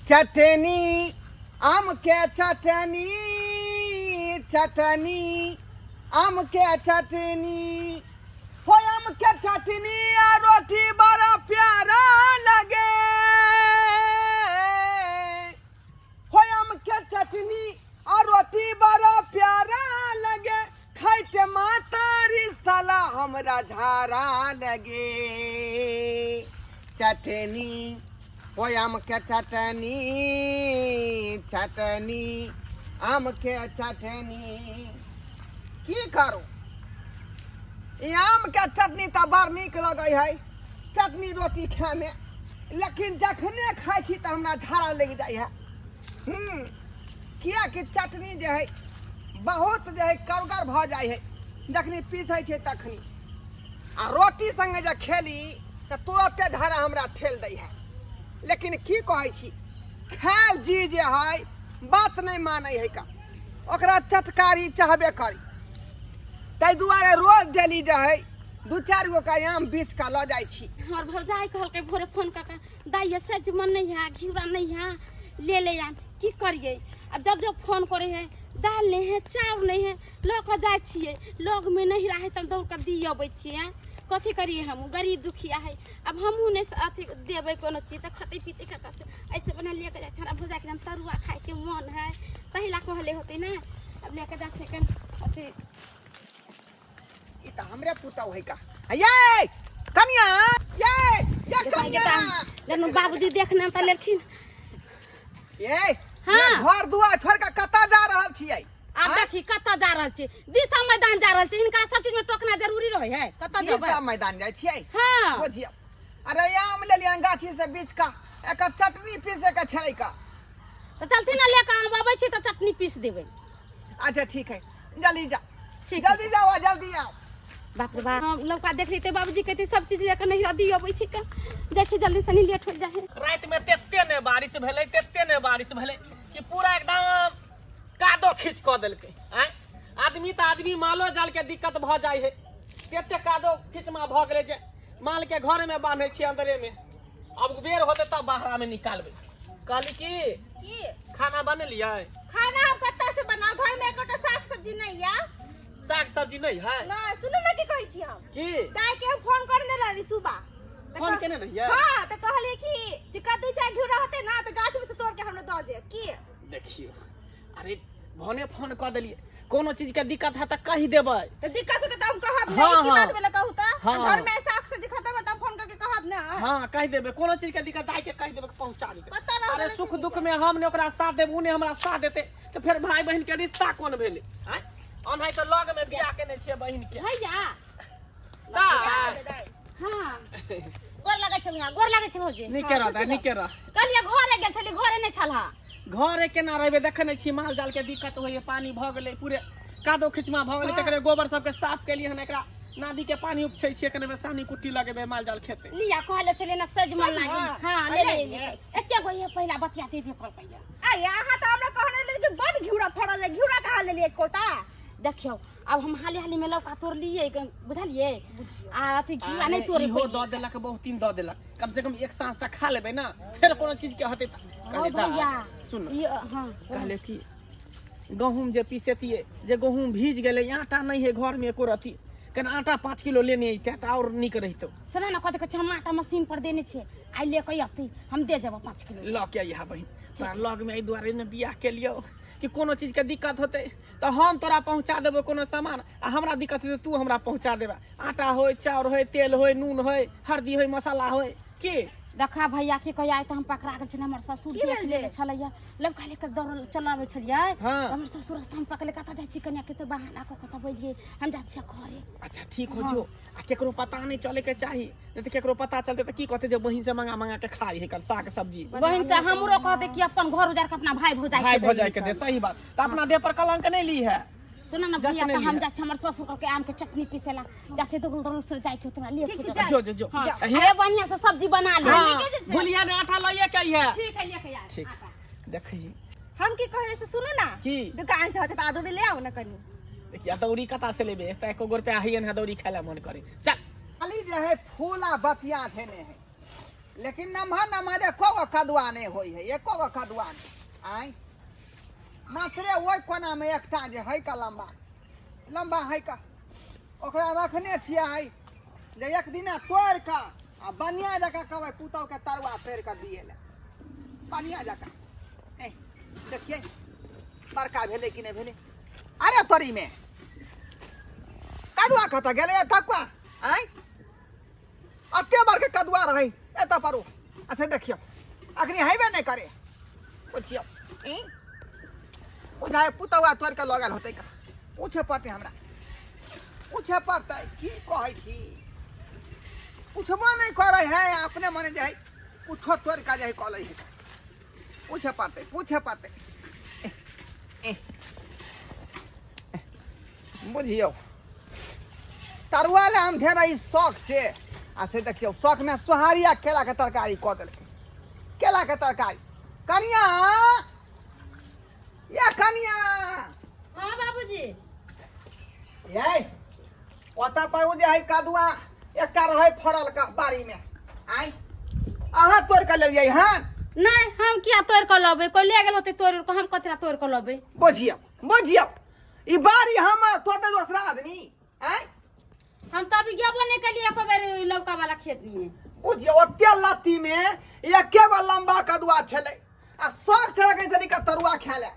चटनी आम के चटनी, चटनी आम के चटनी, हो आम के चटनी आ रोटी बड़ा प्यारा लगे, हो आम के चटनी आ रोटी बड़ा प्यारा लगे, खाइते मातारी साला हमरा झारा लगे। चटनी हो आम के चटनी, चटनी आम के चटनी। की करू, ई आम के चटनी तऽ बड़ नीक लगै है चटनी रोटी खायमे, लेकिन जखने खाइ छी तऽ हमरा झाड़ा लागि जाइ है। किएकि चटनी जे है बहुत जे है कड़गर भऽ जाइ है जखनी पीसै छै तखनी, आ रोटी संगे जे खेली तऽ तुरते झाड़ा हमरा ठेल दै है। लेकिन की कहै छी, खायल जी जे है बात नहि मानै है का, ओकरा चटकारी चाहबे करी। ताहि दुआरे रोज डेली जे है दू चारि गो के आम बीछ कऽ लऽ जाइ छी। हमर भौजाई कहलकै भोरे फोन कऽ के, दाइ ये सजमन नहीं है, घिउरा नहीं है, ले ले आन। की करियै अब, जब जब फोन करे है दालि नहीं है चाउर नहीं है, लऽ कऽ जाइ छियै, लगमे नहीं रहै तऽ दौड़ कऽ दी अबै छियै। कथी करियै, हम गरीब दुखिया है, अब हमहूँ नहि अथी देबै कोनो चीज तऽ खतै पीतै कतऽ से। ऐसे बना ले कऽ जाइ छै। हमरा भौजाइके हम तरुआ खाइके मन है, ताहि लए कहले होतै ने। अब ले कऽ जाइ छै कन अथी। ई तऽ हमरे पुतहु है का। ये कनिया, ये ये कनिया, जब बाबूजी देखने तऽ लेलखिन। ये हाँ। ये घर दुआर छोड़ के कतऽ जा रहल छियै? आब देखी कतऽ जा रहल छी, दिशा मैदान जा रहल छी। हिनका सब चीज में टोकना जरूरी रहे है। कतऽ जेबै? दिशा मैदान जाइ छियै? हाँ। बुझियौ, अरे आम लेलियन गाछी से बीछ का, एकर चटनी पीसे के छलै का। तऽ चलथिन ने लेके आम अबै छी तऽ चटनी पीस देबै। अच्छा ठीक है, जल्दी जा। ठीक है। जल्दी जाओ आ जल्दी आओ। बाप रे बाप, हम लौका देख ली बाबूजी कहते सब चीज लेके नहीं दी अबै छी का, जाइ छी जल्दी सनी लेट हो जाइ है। राति में तेते ने बारिश भेलै, तेते ने बारिश भेलै कि पूरा एकदम कादो खींच कऽ देलकै। आँय, आदमी तऽ आदमी, मालो जाल के दिक्कत भऽ जाइ है। तेते कादो खींचमा भऽ गेलै जे माल के घर में बान्है छियै अंदरे में, अब बेर होतै तब बाहरा में निकालबै। कहली की की खाना बनेलियै? खाना हम कतऽ से बनाउ, घर में एकोटा साग सब्जी नहीं या। साग सब्जी नहीं है? नहीं, सुनू ना की कहै छी हम। की? दाई के हम फोन करने रहली सुबह। तऽ फोन केने रहियै? हाँ, तऽ कहलियै कि जे कद्दू चाहे घिउरा होतै ना तऽ गाछ में से तोड़ के हमरा दऽ जेब। की? देखियौ, अरे भने फोन कऽ देलियै, कोनो चीज के दिक्कत है तऽ कहि देबै। तऽ दिक्कत होतै तऽ हम कहब हाँ, नहीं, की हाँ। बात भेलै कहू तऽ? हाँ। घर में साग सब्जी खत्म है तऽ हम फोन करके कहब ना। हाँ कहि देबै, कोनो चीज के दिक्कत दाई के कहि देबै, पहुंचा देतै। पता रहल अरे नहि सुख छै। दुख में हम ने ओकरा साथ देब, उ ने हमरा साथ देतै, तऽ फेर भाई बहिन के रिश्ता कोन भेलै? आँय, ओनाहि तऽ लग में बियाह केने छियै बहिन के। भैया दाई। दाई। हाँ, गोर लगै छै भैया, गोर लगै छै भौजी। नीके रह दाई, नीके रह। कहलियै घरे गेल छली, घरे नहि छल। घरे केना रहबै, देखै नहि छी माल जाल के दिक्कत होइए, पानी भऽ गेलै, पूरे कादो खिचमा भऽ गेलै, तकरे गोबर सबके साफ केलियै हन, एकरा नदी के पानी उपछै छियै, कने सानी कुट्टी लगेबै, माल जाल खेतै। लिया कहले छलियै ना सजमन लागी। हाँ ले ले, एके गो ये पहिला बतिया देबे करबै। आ अहाँ तऽ हमरा कहने रहियै कि बड घिउरा फड़ल है, घिउरा कहाँ लेलियै एकोटा? देखियौ अब हम हाली हाली में लौका तोड़लियै बुझलियै, आ अथी घिउरा नहि अरे, तोड़े इहो दऽ देलक, बहुत दिन दऽ देलक, कम से कम एक साँझ तक खा लेबै ना, फेर कोनो चीज के हते तऽ। कहले भैया, दाइ, सुन। ई, हाँ। कहले कि गहूम जे पीसेतियै, जे गहूम भीज गेलै, आटा नहि है घर में एको रत्ती, कने आटा 5 किलो लेने अइते तऽ आओर नीक रहितौ। सुन ना, कथी कहै छै, हम आटा मशीन पर देने छियै, आइ ले के अयतै, हम दे जेबै 5 किलो। लऽ के अइहा बहिन, तोरा लग में एहि दुआरे ने बियाह केलियौ कि कोनो चीज के दिक्कत होतै तऽ हम तोरा पहुँचा देबो कोनो सामान, आ हमरा दिक्कत हेतै तू हमरा पहुँचा देबे, आटा होय, चाउर होय, तेल होय, नून होय, हरदी होय, मसाला होय। की देखा भैया की कहिया तऽ हम पकड़ा गेल छलै, हमर ससुर की देख भेल जे? लेने छलैया, लड़का लेके दौड़ल चलाबै छलियै। हाँ। हमर ससुर रास्ता में पकड़ले, कतऽ जाइ छी कनिया के, तऽ बहाना कऽ कऽ तऽ हम जाइ छियै घरे। अच्छा ठीक हो जो, आ केकरो पता नहीं चले के चाही, नहीं तऽ केकरो पता चलते तऽ की कहते जे बहिन से मंगा मंगा के खाई है कल साग सब्जी। बहिन से हमरो कहते कि अपन घर उजार के अपना भाई भौजाई भाई के भौजाई के दे। दही। सही बात, तऽ अपना देह पर कलंक नहीं ली है। सुन ना जस भैया, नहीं तऽ हम ली है। जाइ छी, हमर ससुर कहलकै आम के चटनी पीसेला जाइ छी, दौड़ल दौड़ल फिर जाइ के तोरा ले। ठीक छै, जा। जो जो जो। हाँ, हे। अरे बढ़िया से सब्जी बना ले। हाँ, भुलिया ने आटा लइए के है। ठीक है, लेके आ। ठीक। आटा। देखी हम की कह रहे से सुनू ना। की? दुकान से होते तऽ अदौरी ले आउ ना कनी। देखिए अदौरी कता से लेबे, तऽ एको गो रुपया हइए ने, अदौरी खाय ला मन करे। चल। खाली जे है फूला बतिया धेने है, लेकिन नम्हर नम्हर एको गो कदुआ नहि होइ है, एको गो कदुआ नहि। आँय, मात्रे ओहि कोनामे एकटा जे है का लम्बा लम्बा है का, ओकरा रखने छियै जे एक दिना तोड़ि कऽ आ बनिया जकाँ कहबै पुतहुके तरुआ तोड़ि कऽ दिए लए, बनिया जकाँ। ए देखियै बड़का भेलै कि नहि भेलै। अरे तोरीमे कदुआ कतऽ गेलै तकुआ? आँय, एते बड़के कदुआ रहै एतऽ पर ओ, आ से देखियौ अखनी हेबे नहि करे। बुझियौ ई बुझाय पुतहुआ तोड़ि कऽ लऽ गेल होतै का? पूछे पड़तै हमरा, पूछे पड़तै। की कहै छी, पूछबो नहि करै है, अपने मने जे है कुछो तोड़ि कऽ जे है कऽ लै है। पूछे पड़तै, पूछे पड़तै। ए, ए, बुझियौ तरुआ लए हम धेने ई शौक से, आ से देखियौ शौकमे सोहारी आ केलाके तरकारी कऽ देलकै, केलाके तरकारी। कनिया, या कनिया। हाँ बाबूजी। ये ओतऽ पर ओ जे है कदुआ एकटा रहै फड़ल का बाड़ी में, आइ अहाँ तोड़ कऽ लेलियै हन? नहीं, हम किया तोड़ कऽ लबै? कोई ले गेल होतै तोड़ कऽ, हम कथी तोड़ कऽ लबै? बुझियौ, बुझियौ ई बाड़ी हमर, तोड़तै दोसरा आदमी? आँय, हम तऽ अभी गेबो नहीं कलिए एको बेर लौका वाला खेत में। बुझियौ ओते लत्ती में एके गो लंबा कदुआ छलै आ शौक से लगै छलै का तरुआ खाय लए,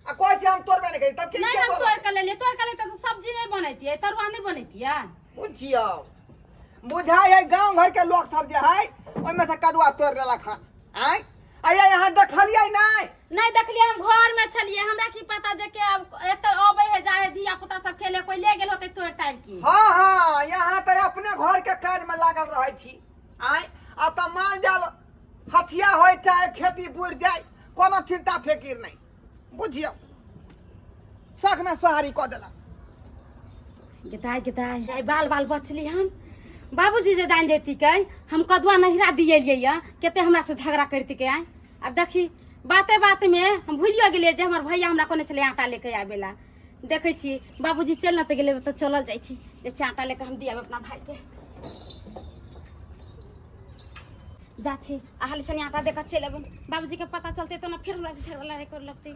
आ कहै छै हम तोड़बे नहि करी, तब के नहीं, के हम तोड़बै? तोड़ के लेलिए, तोड़ के लेते तो सब्जी नहीं बनैतियै, तरुआ नहीं बनैतियै। बुझियौ बुझाइ है गाँव घर के लोग सब जे है ओहिमे से कदुआ तोड़ लेलक हन। आँय, आया यहाँ देखलियै नहि? नहीं देखलिए, हम घर में छलिए, हमरा की पता जे के अब एते अबै है जाए है, धिया पुता सब खेले, कोई ले गेल होतै तोड़ ताड़ की। हाँ हाँ, यहाँ तऽ अपने घर के काज में लागल रहै छी। आँय, आ तऽ माल जाल हथिया होइ चाहे खेती बुड़ि जाय, कोनो चिंता फिकिर नहि। बुझियौ शौक में सोहारी कऽ देलक। गेदाय गेदाय, आइ बाल बाल बचली हम। बाबूजी जे जान जैती के हम कदुआ नहिरा दिएलियै या, कते हमरा से झगड़ा करती के। आइ आब देखी बाते बात में हम भूलियो गेलियै जे हमर भैया हमरा कहने छलै आटा लेके आबे ला। देखै छी बाबूजी चलि न तऽ गेलै, तऽ चलल जाइ छी जे छै आटा लेके हम दियाब अपना भाई के। जा छी आ हाली सनी आटा दे कऽ चलि अबै, बाबूजी के पता चलतै तऽ ने फेर हमरा से झगड़ा लड़ाइ करे लगतै।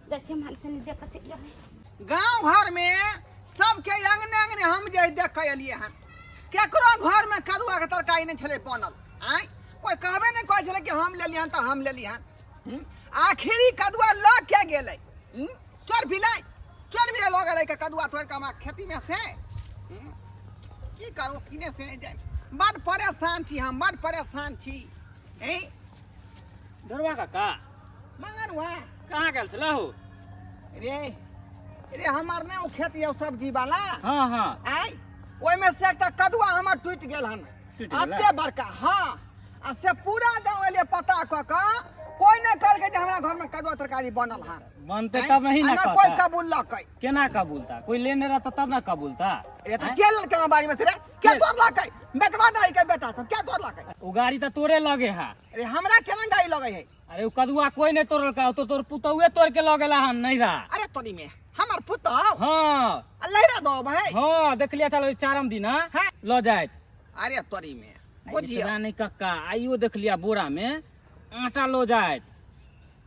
जाइ छी हम हाली सनी दे कऽ चलि अबै। गाँव घर में सबके अंगने अंगने हम जे देख के एलियै हन, केकरो घर में कदुआ के तरकारी नहि छलै बनल। आँय, कोई कहबे नहि करै छलै कि हम लेलियै हन तऽ हम लेलियै हन। आखिरी कदुआ लऽ के गेलै। चोर बिलाइ, चोर बिलाइ लऽ गेलै के कदुआ तोड़ि कऽ हमरा खेती में से। की करू, किने से जाय, बड परेशान छी हम, बड परेशान छी। हैं ढोरबा काका। मंगन हुआ कहाँ गेल छलहु हो? रे रे, हमर ने ओ खेत यौ सब्जी वाला। हाँ हाँ। आय, ओहिमे से एकटा कदुआ हमर टूटि गेल हन। टूटि गेलै? एते बड़का। हाँ, आ से पूरा गाँव एलियै पता कऽ कऽ, कोई नहि कहलकै जे हमरा घरमे कदुआ तरकारी बनल हन। बनते तब नहीं आ ना ना कोई कहता। कबूललकै। केना कबूलता? कोई लेने रहता तब ना कबूलता। ए तऽ के लेलकै हमरा बाड़ी में से रे? के तोड़लकै? बेटवा दाई के बेटा सब के तोड़लकै? ओ गाड़ी तऽ तोरे लगे है। अरे हमरा केना गाड़ी लगै है? अरे ओ कदुआ कोई नहीं तोड़लका, ओ तो तोर पुतौए तोड़ के लऽ गेला हन नहीं रहा। अरे तोरी में हमर पुतौ? हाँ। आ लहिरा दो भाई। हाँ देखलिया, चलो चारम दिन हाँ। लऽ जाइत। अरे तोरी में बुझियो। इतना नहीं कक्का, आइयो देखलिया बोरा में आटा लो जाइत।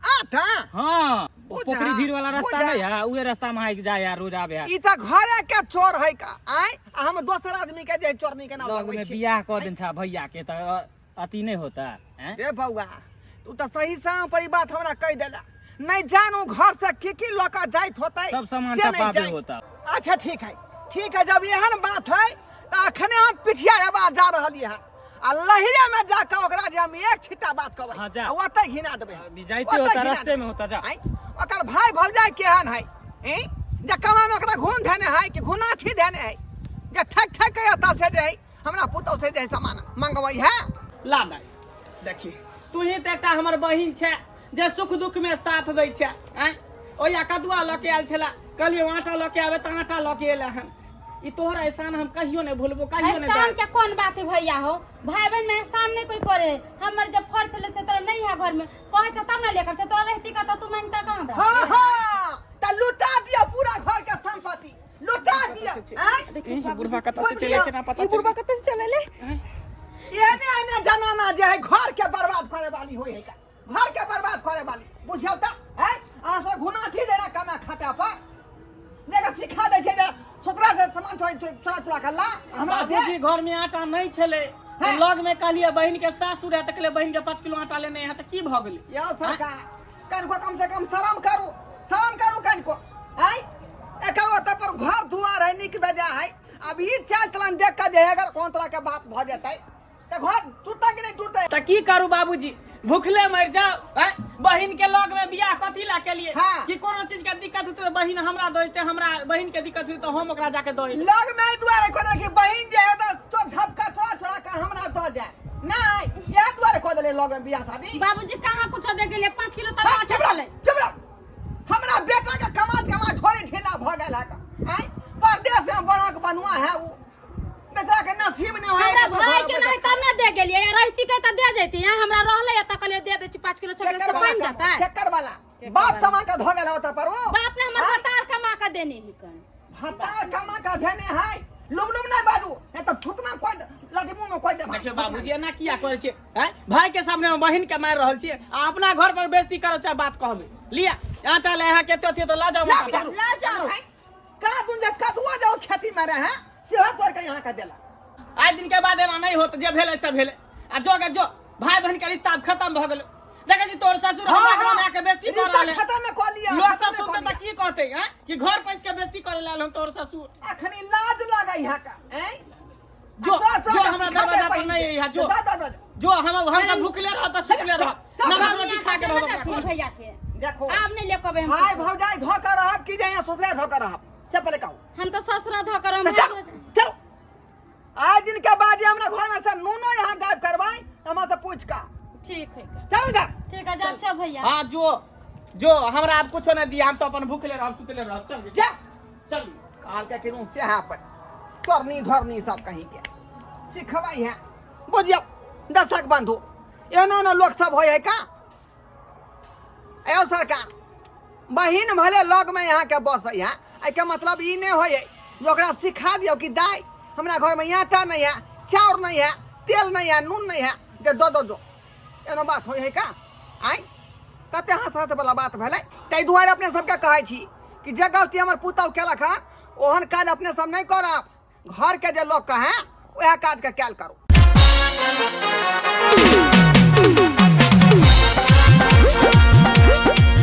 आटा? हाँ, ओ बुझा, पोखरी भीड़ वाला रास्ता बुझा। नहीं है, उहे रास्ता में हाइक जाए यार, रोज आवे है। ई तऽ घरे के चोर है का? आय, आ हम दोसर आदमी के जे चोरनी के नाम लग लगबै में छी। बियाह कऽ देन छा भैया के तऽ अति नहीं होता हैं? रे बौआ, तू तऽ सही समय पर ई बात हमरा कहि देला। नहीं जानू घर से की की लऽ कऽ जाइत होतै, सब सामान से नहीं टपाबे जानि। होता। अच्छा ठीक है, ठीक है, जब एहन बात है तऽ अखने हम पिठिया रेबा जा रहलियै हन, आ लहिरे में जाके ओकरा जे हम एक छिट्टा बात कहबै, हाँ, जा। आ ओतै घिना देबै हम। अभी जाइते ओतै होता, घिना रास्ते देबै। में होता, जा। आँय, ओकर भाई भौजाई केहन है? हैं? जे कमा में ओकरा घून धेने है कि घुनाठी धेने है जे ठक ठक के एतऽ से जे है हमरा पुतौह से जे है सामान मंगबै है। ला दाई, देखी तू ही तऽ एकटा हमर बहिन छै जे सुख दुख में साथ दै छै। आँय, ओया कदुआ लऽ के आयल छला, कहलियै आटा लऽ के आबे तऽ आटा लऽ के एले हन। ई तोहर एहसान हम कहियो नहीं भूलबो, कहियो नहीं। एहसान के कौन बात है भैया हो, भाई बहन में एहसान नहीं कोई करे। हमर जब फर्ज छले से तोरा नहीं है घर में, कहे छ तब ना लेकर छ, तोरा रहती का तो तू मांगता का हमरा? हाँ हाँ, त लुटा दिया पूरा घर के संपत्ति लुटा दिया। आँय? देखियौ ई बाबूजी, बुढ़वा कतऽ से चले केना पता ई बुढ़बा कतऽ से चले ले? एहने एहने जनाना जे है घर के बर्बाद करे वाली होय है का घर के बर्बाद करे वाली बुझियौ त हैं अहाँ सब घुनाठी देना कमा खाता पर देखा सिखा दै छै जे ससुरा से सामान चोरा चोरा चोरा के ला हमरा दे बाबूजी घर में आटा नहीं छलै हैं? लग में कहलिए बहिन के सासुर है तऽ कहलिए बहिन के 5 किलो आटा लेने है तऽ की भऽ गेलै? यौ सरकार, कनिको कम से कम शरम करू, शरम करू कनिको। आय एकर ओतऽ पर घर दुआर है, नीक बेजा है। अब ई चाल चलन देख के जे है, अगर कोन तरह के बात भऽ जेतै तऽ घर टूटतै कि नहि टूटतै? तऽ की करू बाबूजी, भूखले मरि जाओ? आँय? बहिन के लग में बियाह कथी ला केलिए? हाँ। कि कोनो चीज के दिक्कत होते तऽ बहिन हमरा दऽ देतै, हमरा बहिन के दिक्कत होते तऽ हम ओकरा जाके दऽ देतै। लग में एहि दुआरे कहने कि बहिन जे है तऽ तोर झपका छोड़ा छोड़ा के हमरा दऽ जाए, नहीं इएह दुआरे कऽ देले लग में बियाह शादी। बाबूजी कहाँ कुछ दे गेले, 5 किलो तऽ हाँ, आटा चुप रह, छलै। चुप रह। हमरा बेटा के कमा कमा छोड़े ढीला भऽ गेल है का। आँय परदेश में बना के बनुआ है, उ बेचारा के नसीब नहीं है। हमरा भाई के नहीं तब ना दे गेलिए, या रहती के त दे जैती। यहाँ हमरा रहले त कहलिए दे दे छी 5 किलो 6 किलो केकर से वाला बन कमा- जाता। केकर वाला बाप कमा के धो गेल ओतऽ पर वो बाप ने हमर आँय? भतार कमा के देने ही कन। भतार कमा के धेने है। लुम लुम नहीं बाजू, नहीं तो थुतना कोई लाठी मुंह में कोई दे। देखियौ बाबूजी, एना किया करै छियै? आँय, भाई के सामने हम बहिन के मारि रहल छियै आ अपना घर पर बेइज्जती करब चाहे बात कहबै। लिअ आटा ले, अहाँ कते अथी तऽ लऽ जाउ। ला आटा, बेटा, पकड़ू। ला जाओ। का दुन जे कदुआ जाओ खेती में रहे सेहो तोड़ के यहाँ के देला। आइ दिन के बाद एना नहीं होत, जे भेलै से भेलै। आ जो गे जो, भाई बहन के रिश्ता आब खत्म भऽ गेलै। देखै छी तोहर ससुर हमरा घर में आके बेइज्जती कऽ रिश्ता रहल है। खत्म में कऽ लिया, लोग खत्म सब में सुनते कऽ तऽ लिया। की कहते हैं कि घर पैस के बेइज्जती करे लायल हम तोहर ससुर। अखनी लाज लागै है का हैं? जो जो हमरा दरवाजा पर नहीं है जो दा दा दा। जो हम सब भूखले रह तऽ सुखले रह, नमक रोटी खा के रहब अपना घर। भैया के देखो आब नहीं लेकबे हम। भाई भौजाई धो कर रहब कि जे यहाँ ससुरा धो कर रहब, से पहले कहू। हम तो ससुरा धो कर हम। तो चलो चलो, आज दिन के बाद जे हमरा घर में से नूनो यहाँ गायब करवाई तो हमरा से पूछ का। ठीक है का। चल इधर। ठीक है, जा छे भैया। हाँ, जो जो हमरा आब कुछो नहीं दिया, हम सब अपन भूखले रहब सुतले रहब। चल जा। चल। काल के किनु से यहाँ पर चोरनी धरनी सब कहीं के सिखवाई है। बुझियौ दर्शक बंधु, एहनो एहनो लोक सब होइ है का। एहो सरकार, बहिन भले लग में यहाँ के बसै है, एहिके मतलब ई नहि होइ है जे ओकरा सिखा दियौ कि दाइ हमरा घरमे आटा नहीं है, चाउर नहीं है, तेल नहीं है, नून नहीं है, जे दऽ दो। जो एना बात होइ है का? आँय, कते हंसत वाला बात भेलै। ताहि दुआरे अपने सबके कहै छी कि जे गलती हमर पुतहु केलक हन ओहन काज अपने सब नहि करब। घरके जे लोक कहै उएह काजके कयल करू।